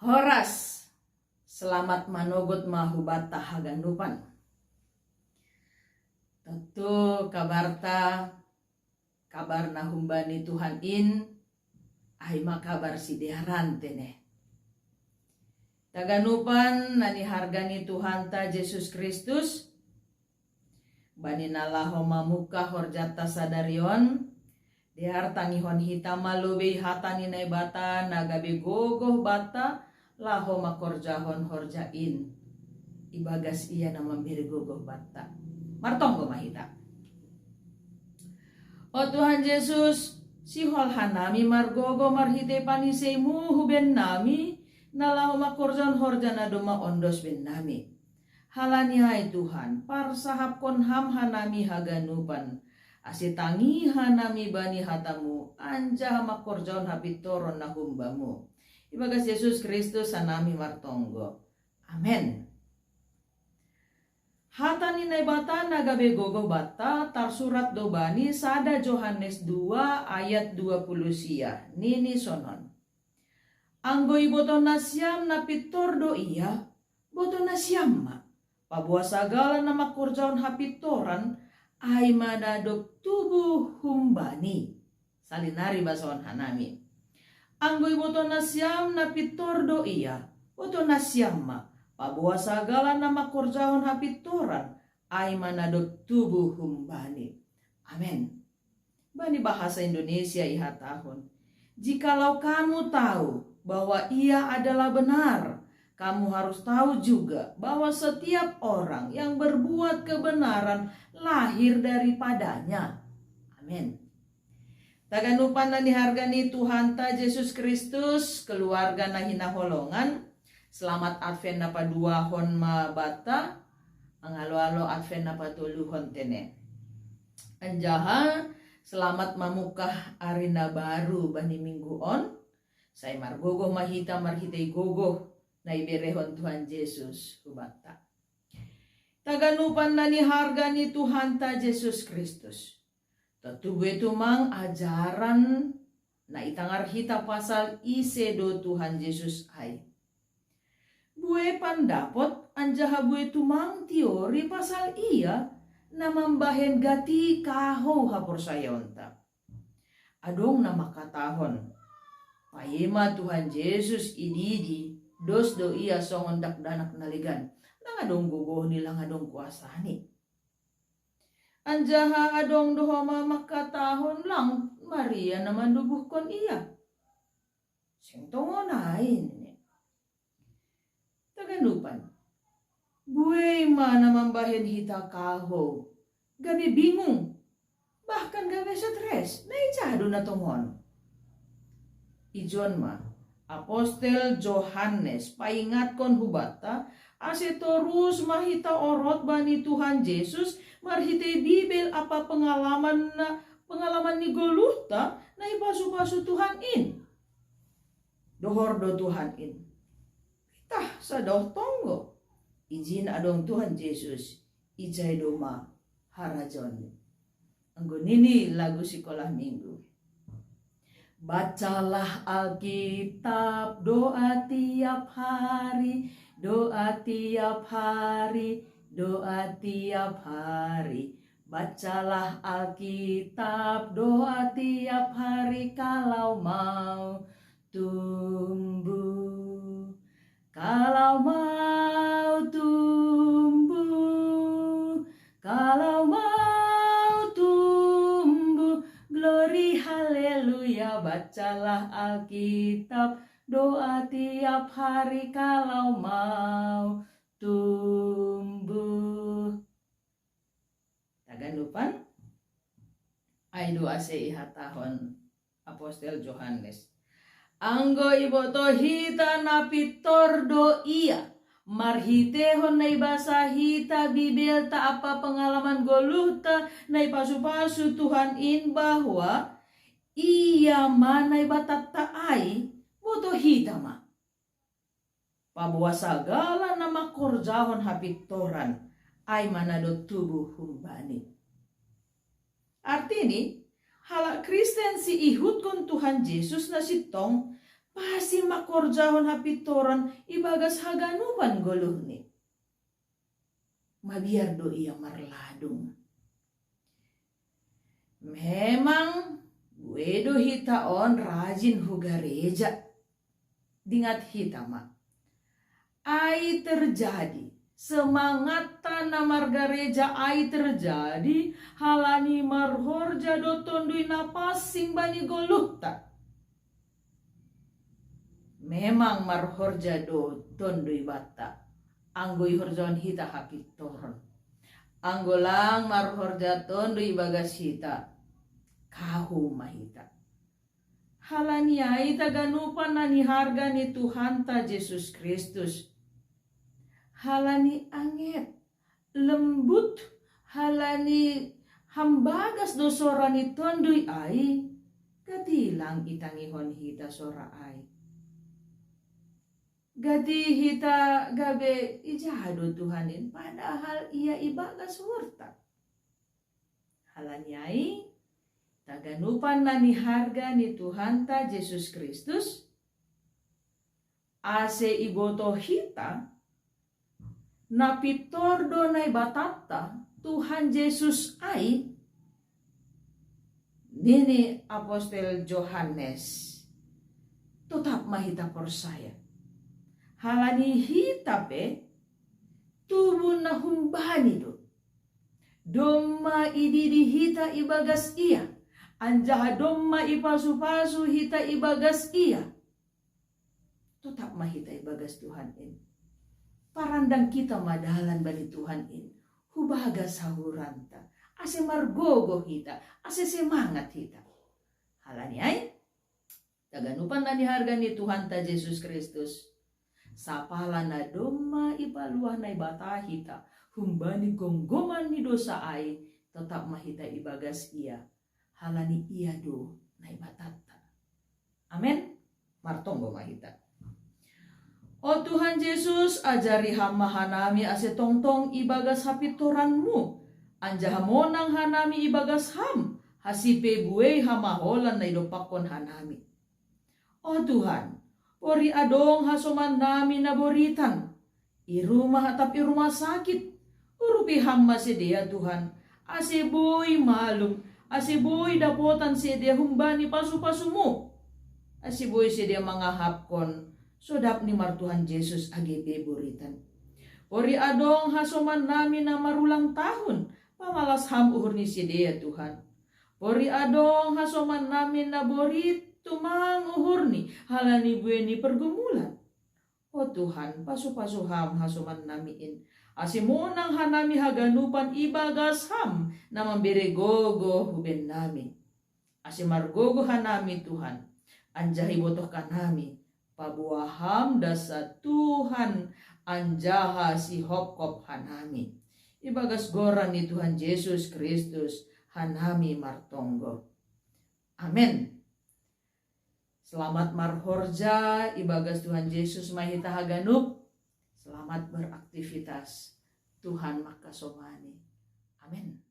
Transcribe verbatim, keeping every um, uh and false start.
Horas, selamat manogot ma hubata haganupan. Tentu kabarta, kabar na humbani Tuhan in, ai ma kabar sidearan tene. Taganupan na niharga ni Tuhanta Jesus Kristus, bani na laho mamungkah horjata sadarion, dear tangihon hita ma lobei hata ni Naibata na gabe gogoh banta, laho makorjahon horja in. Ibagas ia na mambere gogoh banta. Martonggo ma hita. O Tuhan Jesus, sihol hanami margogoh marhitei paniseimu hu bennami, na laho makorjahon horja na domma ondos bennami. Halani ai Tuhan, parsahapkon ham hanami haganupan, ase tangi hanami bani hatamu, anjaha makorjahon hapintoron na humbamu. Ibagas Jesus Kristus hanami martonggo. Amen. Hata ni Naibata na gabe gogoh banta tarsurat do bani sada Johannes dua ayat dua puluh sia, nini sonon. Anggo iboto nasiam na pintor do ia, boto nasiam ma. Paboa sagala na makorjahon hapintoran, ai ma na dob tubu humbani. Salinari basahon hanami. Anggo iboto nasiam na pintor do ia, boto nasiam ma. Paboa sagala na makorjahon hapintoran, ai ma na dob tubu humbani. Amen. Bani bahasa Indonesia ihatahon, jikalau kamu tahu bahwa ia adalah benar, kamu harus tahu juga bahwa setiap orang yang berbuat kebenaran lahir daripadanya. Amin. Taganupan na niharga ni Tuhanta Jesus Kristus, keluarga na hinaholongan, selamat Advent na paduahon ma banta, angalo-alo Advent na patoluhon tene. Anjaha selamat mamungkah ari na baru bani minggu on, sai margogoh ma hita marhitei gogoh na iberehon Tuhan Jesus hu banta. Taganupan na niharga ni Tuhanta Jesus Kristus. Tentu bue tumang ajaran na itangar hita pasal ise do Tuhan Jesus ai. Bue pandapot anjaha bue tumang teori pasal ia na mambahen gati kahou haporsayaonta. Adong na mangkatahon, paima Tuhan Jesus ididi, dos do ia songon dakdanak na legan, lang adong gogohni, lang adong kuasani. Anjaha adong do homa mangkatahon, lang Maria na manubuhkon ia. Seng tongon ai, nini. Taganupan. Bue ma na mambahen hita kahou, gabe bingung, bahkan gabe stres, na ija do na tongon. Ijon ma, Apostel Johannes paingatkon hu banta, ase torus ma hita orot bani Tuhan Jesus marhitei Bibel ampa pengalaman na, pengalaman ni goluhta na ipasu-pasu Tuhan in. Dohor do Tuhan in, tah sa dohot tonggo, ijin adong Tuhan Jesus, ijai do ma harajaon. Anggo nini lagu sikolah minggu. Bacalah Alkitab, doa tiap hari, doa tiap hari, doa tiap hari. Bacalah Alkitab, doa tiap hari kalau mau tumbuh. Kalau mau tumbuh, kalau mau tumbuh, glory haleluya, bacalah Alkitab, doa tiap hari kalau mau tumbuh. Taganupan, ai do ase ihatahon Apostel Johannes. Anggo iboto hita na pintor do ia, marhiteihon na ibasa hita Bibelta ampa pengalaman goluhta na ipasu-pasu Tuhan in bahwa ia ma Naibatanta ai, boto hita ma. Paboa sagala na mangkorjahon hapintoran, ai ma na dob tubu humbani. Artini, halak Kristen siihutkon Tuhan Jesus na sintong, pasti makorjahon hapintoron ibagas haganupan goluhni. Mabiar do ia marladung. Memang bue do hita on rajin hu gareja. Dingat hita ma. Ai terjadi, semangatta na margareja ai terjadi, halani marhorja do Tonduy Napansing bani goluhta. Memang marhorja do Tonduy banta, anggo ihorjahon hita hapintoron. Anggo lang marhorja Tonduy ibagas hita, kahu ma hita. Halani ai taganupan na niharga ni Tuhanta Jesus Kristus. Halani anget, lembut, halani hambagas do sora ni Tonduy ai, gati lang itangihon hita sora ai. Gati hita gabe ija do Tuhan in, padahal ia ibagas uhurta. Halani ai, taganupan na niharga ni Tuhanta Jesus Kristus, ase iboto hita, na pintor do Naibatanta, Tuhan Jesus ai, nini apostel Johannes, totap ma hita porsaya. Halani hita pe tubu na humbani do. Domma ididi hita ibagas ia, anjaha domma ipasupasu hita ibagas ia. Totap ma hita ibagas Tuhan in. Parandang hita ma dalan bani Tuhan in, hubagas hahuranta, ase margogoh hita, ase semangat hita. Halani ai, taganupan na niharga ni Tuhanta Jesus Kristus, sapala na domma ipaluah Naibata hita humbani gomgoman ni dosa ai, totap ma hita ibagas ia, halani ia do Naibatanta. Amen. Martonggo ma hita. O Tuhan Jesus, ajari Ham ma hanami ase tongtong ibagas hapintoran-Mu, anjaha monang hanami ibagas Ham, hasise buei hamaholan na idompakkon hanami. O Tuhan, pori adong hasoman nami na boritan, i rumah atap i rumah sakit, urupi Ham ma sidea Tuhan, ase boi malum, ase boi dapotan sidea humbani pasupasu-Mu, ase boi sidea mangahapkon sodap ni marTuhan Jesus age pe boritan. Pori adong hasoman nami na marulang tahun, pamalas Ham uhur ni sidea Tuhan. Pori adong hasoman nami na borit tumang uhurni halani buei ni pergumulan. O Tuhan, pasupasu Ham hasoman nami in, ase monang hanami haganupan ibagas Ham na mambere gogoh hu bennami. Ase margogoh hanami Tuhan, anjaha ibotoh hanami, paboa Ham das Tuhan anjaha sihopkop hanami. Ibagas goran ni Tuhan Jesus Kristus hanami martonggo. Amen. Selamat marhorja ibagas Tuhan Jesus ma hita haganup. Selamat beraktivitas. Tuhan mangkasomani. Amen.